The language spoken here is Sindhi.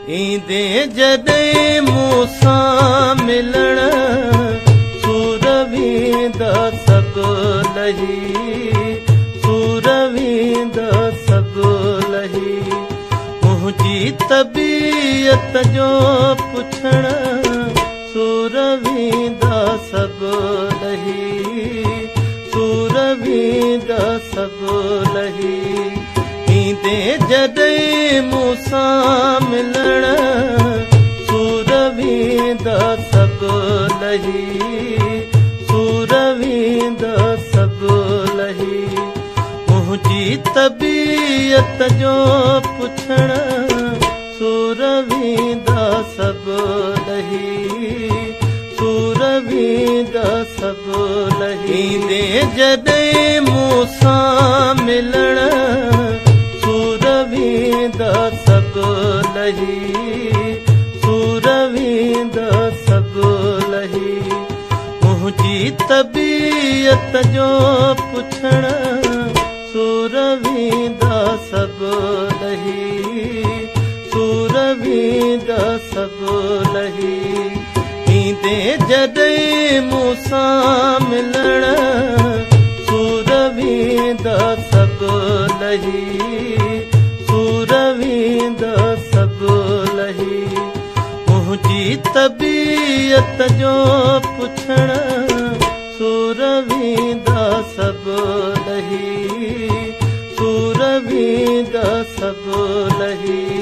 ايندين جڏهن مون سان ملڻ، سور ويندا سڀ لهي، سور ويندا سڀ لهي. منهنجي طبيعت جو پڇڻ، سور ويندا سڀ لهي، سور ويندا سڀ لهي. ايندين جڏهن مون سان ملڻ، سور ويندا سڀ لهي، سور ويندا سڀ لهي. منهنجي طبيعت جو پڇڻ، سور ويندا سڀ لهي، سور ويندا سڀ لهي. ايندين جڏهن مون سان ملڻ، سور ويندا سڀ لهي، سور ويندا سڀ لهي. منهنجي طبيعت جو پڇڻ، سور ويندا سڀ لهي، سور ويندا سڀ لهي. ايندين جڏهن مون سان ملڻ، سور ويندا سڀ لهي، سور ويندا سڀ لهي. منهنجي طبيعت جو پڇڻ، سور ويندا سڀ لهي، سور ويندا سڀ لهي.